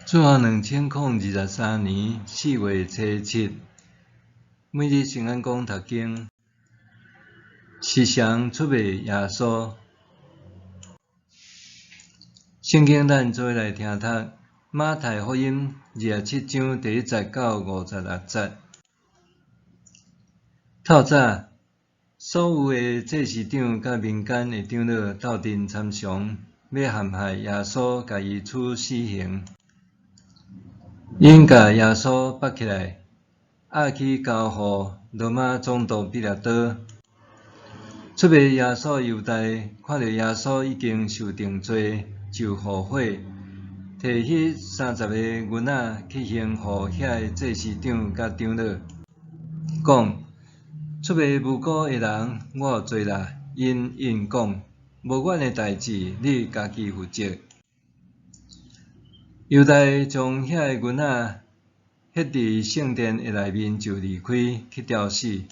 主後2023年4月初7，每日聖安講讀經，是誰出賣耶穌？聖經咱做伙來聽讀馬太福音27章第1節到56節。透早，所有的祭司長佮民間的長老鬥陣參詳，欲陷害耶穌，共伊處死刑。𪜶共耶穌縛起來，押去交予羅馬總督彼拉多。出賣耶穌的猶大看著耶穌已經受定罪，就後悔，提彼30個銀仔去還予遐个祭司長佮長老，講：出賣無辜的人，我有罪啦。𪜶應講：無阮的代誌，你家己負責。猶大將遐个銀仔彼佇聖殿的內面就離開，去吊死。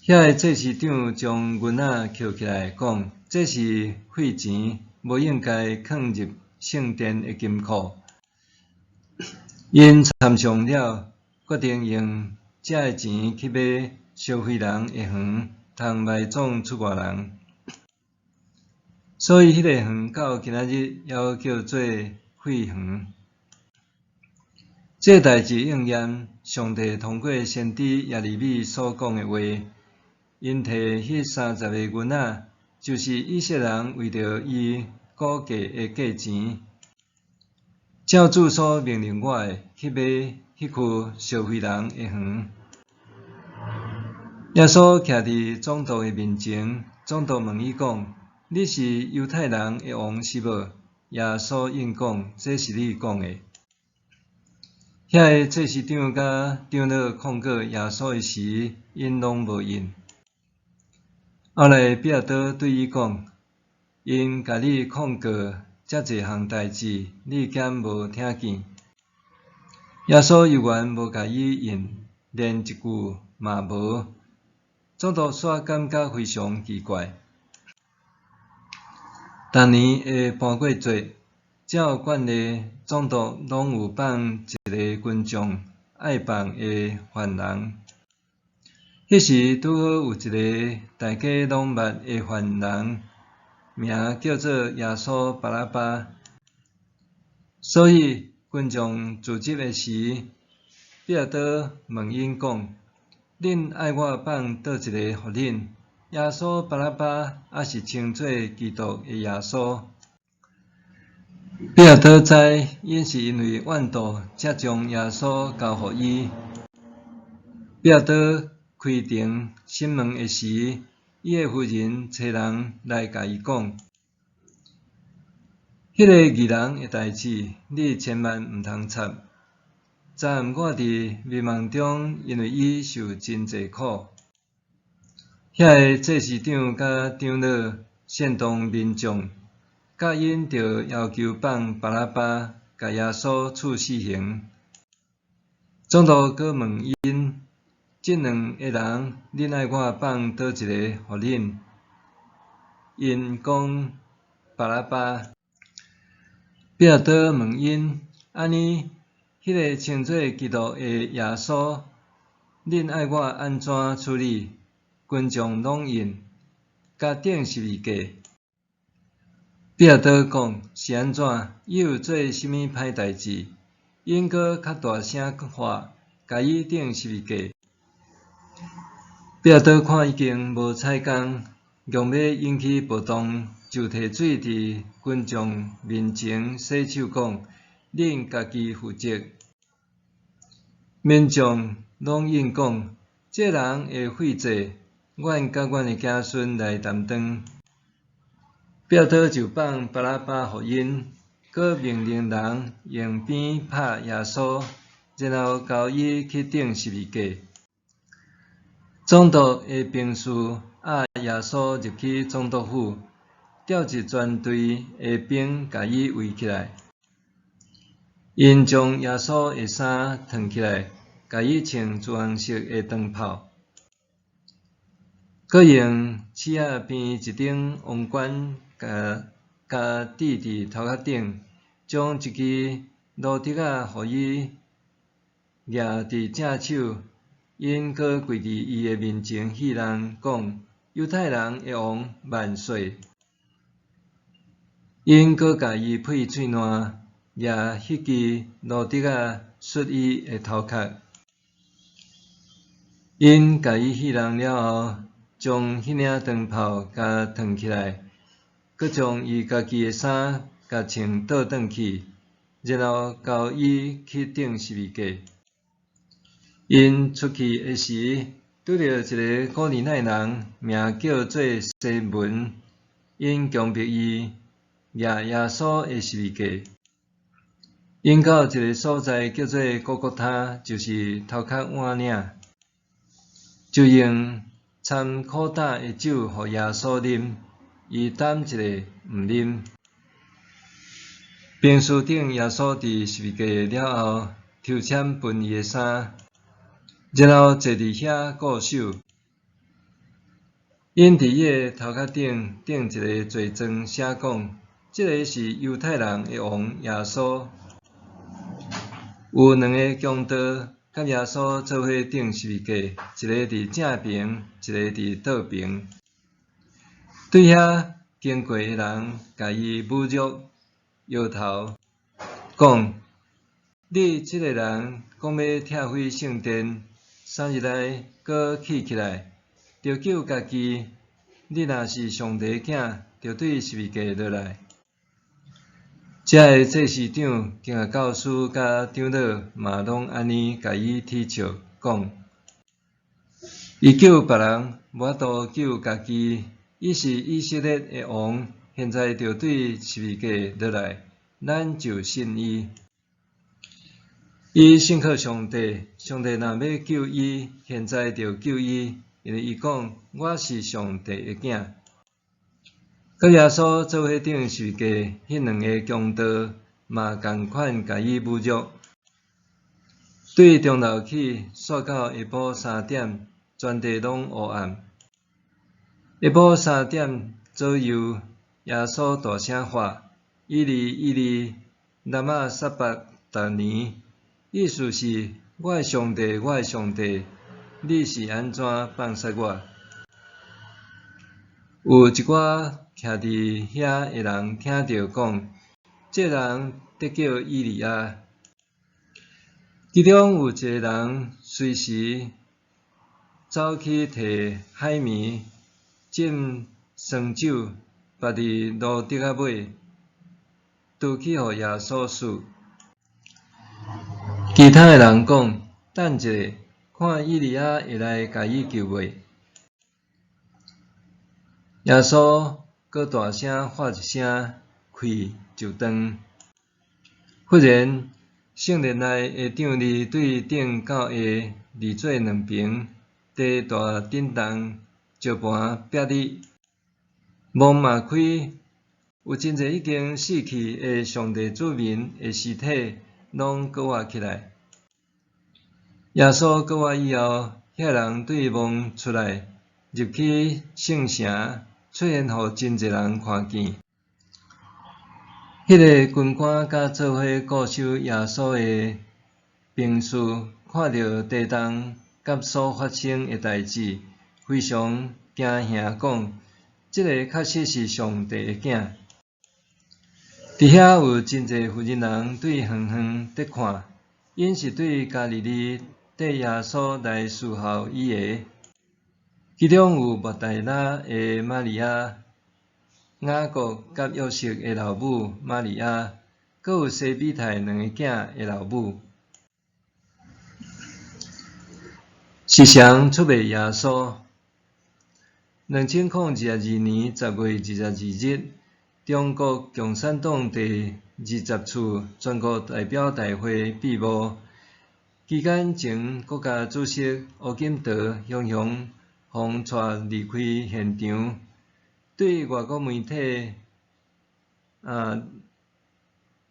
遐个祭司長將銀仔抾起來，講：這是血錢，無應該囥入聖殿的金庫。𪜶參詳了，決定用這个錢去買燒毀人的園，通埋葬出外人。所以彼个園到今仔日猶叫做血園。這代誌應驗上帝通過先知耶利米所講的話，𪜶提彼30個銀仔，就是以色列人為著伊估價的價錢，照主所命令我的，去買彼區燒毀人的園。耶穌徛佇總督的面前，總督問伊講：你是猶太人的王是無？耶穌應講：這是你講的。遐个祭司長佮長老控告耶穌的時，𪜶攏無應。後來彼拉多對伊講：𪜶共你控告遮濟項代誌，你敢無聽見？耶穌猶原無共伊應，連一句嘛無。總督煞感覺非常奇怪。逐年的搬過節，照慣例，總督攏有放一个群眾愛放的犯人。彼時拄好有一个大家攏捌的犯人，名叫做耶穌巴拉巴。所以群眾聚集的時，彼拉多問𪜶講：恁愛我放佗一个予恁？耶穌巴拉巴，抑是稱做基督的耶穌？彼拉多知𪜶是因為怨妒，才將耶穌交予伊。彼拉多開庭審問的時，伊的夫人差人來共伊講：彼个義人的代誌，你千萬毋通插。昨暗我佇迷夢中，因為伊受真濟苦。遐个祭司長佮長老煽動民眾，佮𪜶著要求放巴拉巴，共耶穌處死刑。總督閣問𪜶：這兩个人，恁愛我放佗一個予恁？𪜶講：巴拉巴。彼拉多問𪜶：按呢，彼个稱做基督的耶穌，恁愛我按怎處理？群眾攏應，共釘十字架。彼拉多講：是按怎？伊有做啥物歹代誌？𪜶閣較大聲喊，共伊釘十字架。彼拉多看已經無彩工，強欲引起暴動，就提水佇群眾面前洗手，講：恁家己負責。民眾攏應講：這人的血債，阮佮阮的子孫來擔當。彼拉多就放巴拉巴予𪜶，閣命令人用鞭拍耶穌，然後交伊去釘十字架。總督的兵士押耶穌入去總督府，調集全隊的兵共伊圍起來。𪜶將耶穌的衫脫起來，共伊穿朱紅色的長袍，閣用刺仔編一頂王冠，共共戴佇頭殼頂，將一支路得仔予伊攑佇正手，𪜶閣跪佇伊的面前戲弄，講：猶太人的王萬歲！𪜶閣共伊噴喙瀾，攑彼支蘆竹仔欶伊的頭殼。𪜶共伊戲弄了後，將彼領長袍共褪起來，閣將伊家己的衫共穿倒轉去，然後交伊去釘十字架。𪜶出去的時，拄著一个古利奈人，名叫做西門，𪜶強迫伊攑耶穌的十字架。𪜶到一个所在叫做各各他，就是頭殼碗嶺，就用摻苦膽的酒予耶穌啉，伊擔一下毋啉。兵士釘耶穌佇十字架了後，抽籤分伊的衫，然後坐佇遐固守。𪜶佇伊的頭殼頂釘一个罪狀，寫講：這个是猶太人的王耶穌。有兩个強盜佮耶穌做伙釘十字架，一个佇正爿，一个佇倒爿。對遐經過的人，共伊侮辱、搖頭，講：你這个人講欲拆毀聖殿，3日內閣起起來，著救家己。你若是上帝囝，就對十字架落來。遮个祭司長、經學教師佮長老嘛攏按呢共伊恥笑，講：伊救別人，無法度救家己。伊是以色列的王，現在就對十字架落來，咱就信伊。伊信靠上帝，上帝若欲救伊，現在就救伊，因為伊講：我是上帝的囝。佮耶穌做伙釘十字架，彼兩个強盜嘛仝款共伊侮辱。對中晝起，煞到下晡3點，全地攏烏暗。下晡三點左右，耶穌大聲喊：以利以利，拉瑪撒巴達尼？意思是：我的上帝，我的上帝，你是按怎放捨我？有一寡徛佇遐的人聽著講：這人佇叫以利亞。其中有一个人隨時走去提海綿浸酸酒，縛佇蘆竹仔尾，揬去予耶穌啜。其他的人講：等一下，看以利亞會來共伊救袂？耶穌閣大聲喊一聲，氣就斷。忽然，聖殿內的帳籬對頂到下離做兩爿，地大震動，石盤煏裂，墓嘛開，有真濟已經死去的上帝子民的屍體攏閣活起來。耶穌閣活以後，遐人對墓出來，入去聖城，出現予真濟人看見。彼个軍官佮做伙固守耶穌的兵士，看著地動佮所發生的代誌，非常驚嚇，講：這个確實是上帝的囝。佇遐有真濟婦人人對遠遠佇看，𪜶是對加利利綴耶穌來侍候伊的。其中有抹大拉的瑪利亞、雅各佮約瑟的老母瑪利亞，閣有西庇太兩个囝的老母。是誰出賣耶穌？2022年10月22日，中國共產黨第二十次全國代表大會閉幕期間，前國家主席胡錦濤雄雄予帶離開現場，對外國媒體攝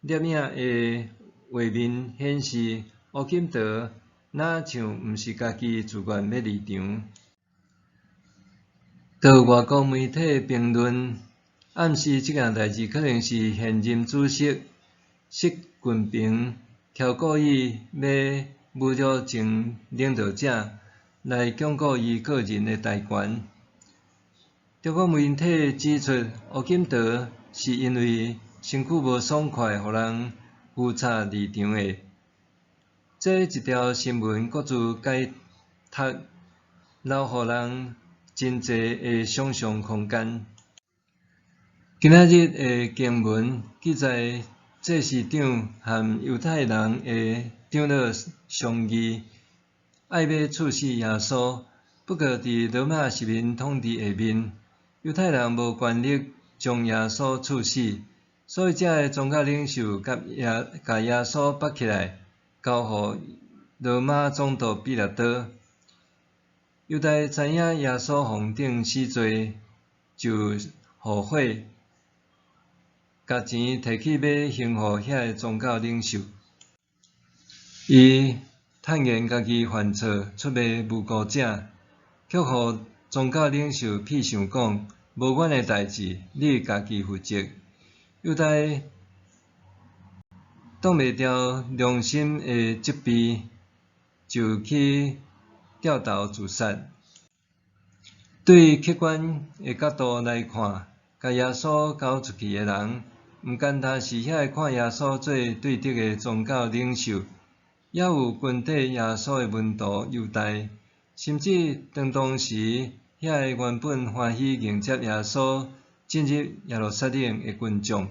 影的畫面顯示，胡錦濤若像毋是家己自願欲離場。就外國媒體評論，暗示這件代誌可能是現任主席習近平超故意欲侮辱前領導者，來鞏固伊個人的大權。中國媒體指出，胡錦濤是因為身軀無爽快，予人封殺離場的。這一條新聞各自解讀，留予人真濟的想像空間。今仔日的經文記載，祭司長和猶太人的長老商議，愛欲處死耶穌。不過，佇羅馬殖民統治下面，猶太人無權力將耶穌處死，所以這个宗教領袖共耶穌縛起來，交予羅馬總督彼拉多。猶大知影耶穌予釘死罪，就後悔，共錢提去欲還予遐个宗教領袖。伊坦言家己犯錯，出賣無辜者，卻予宗教領袖屁想講，無阮的代誌，你家己負責。猶大擋袂牢良心的責備，就去吊頭自殺。對客觀的角度來看，共耶穌交出去的人，毋單單是遐个看耶穌做對敵的宗教領袖，也有跟綴耶穌的門徒猶大，甚至當時遐个原本歡喜迎接耶穌進入耶路撒冷的群眾。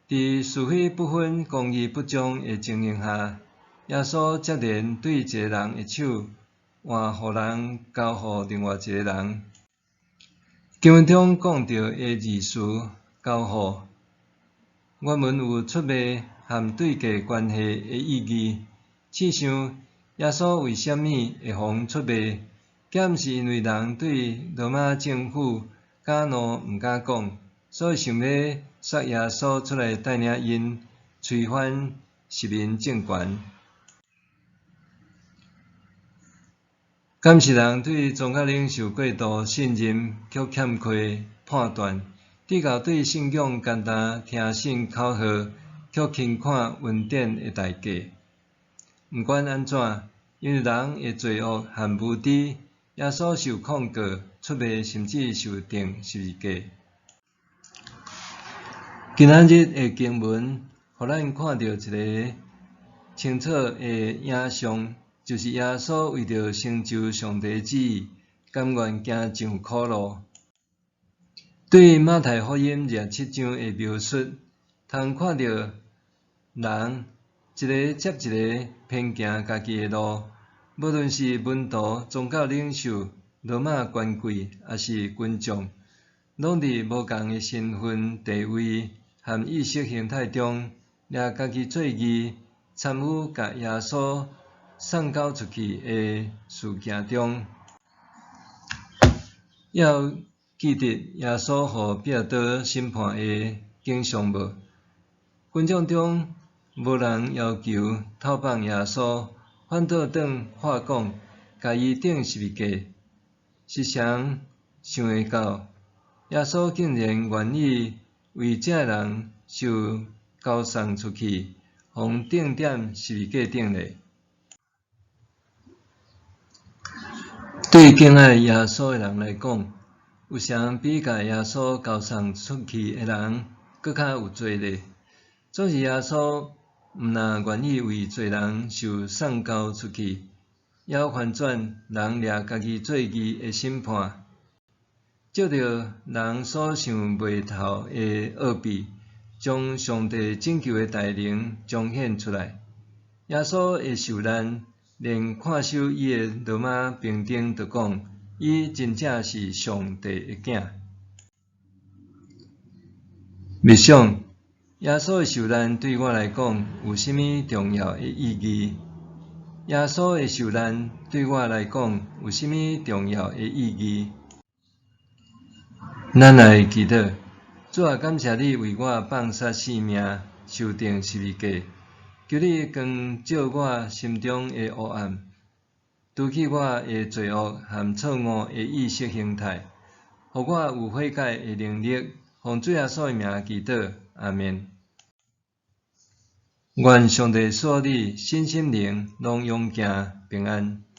佇是非不分、公義不彰的情形下，耶穌接連對一个人的手換予人交予另外一个人。經文中講著的字詞交予，原文有出賣和對價關係的意義。試想，耶穌為啥物會予人出賣？敢毋是因為人對羅馬政府敢怒毋敢講，所以想欲殺耶穌出來帶領𪜶推翻殖民政權？敢是人對宗教領袖過度信任，卻欠缺判斷，至到對信仰干焦聽信口號，卻輕看恩典的代價？毋管按怎，因為人的罪惡和無知，耶穌受控告、出賣，甚至受釘十字架。今仔日的經文，予咱看著一个清楚的影像，就是耶穌為著成就上帝旨意，甘願行上苦路。對馬太福音27章的描述，通看著人一个接一个偏行家己的路，無論是門徒、宗教領袖、羅馬權貴，抑是群眾，攏佇無仝的身份地位和意識形態中，掠家己做義，參與共耶穌送交出去的事件中。猶記得耶穌予彼拉多審判的景象無？群眾中無人要求討放耶穌，反倒轉話講，共伊釘十字架。是誰想會到，耶穌竟然願意為這人受交送出去，予釘佇十字架頂咧？對敬愛耶穌的人來講，有啥比共耶穌交送出去的人閣較有罪咧？總是耶穌毋但願意為罪人受送交出去，猶翻轉人掠家己做義的審判，藉著人所想袂透的奧秘，將上帝拯救的大能彰顯出來。耶穌的受難，連看守伊的羅馬兵丁都講，伊真正是上帝的囝。默想，耶穌的受難對我來講有啥物重要的意義？耶穌的受難對我來講有啥物重要的意義？咱來祈禱，主啊，感謝你為我放捨性命，受釘十字架，求你光照我心中的黑暗，除去我的罪惡和錯誤的意識形態，予我有悔改的能力。奉主耶穌的名祈禱，阿們。願上帝賜予你身心靈攏勇健平安。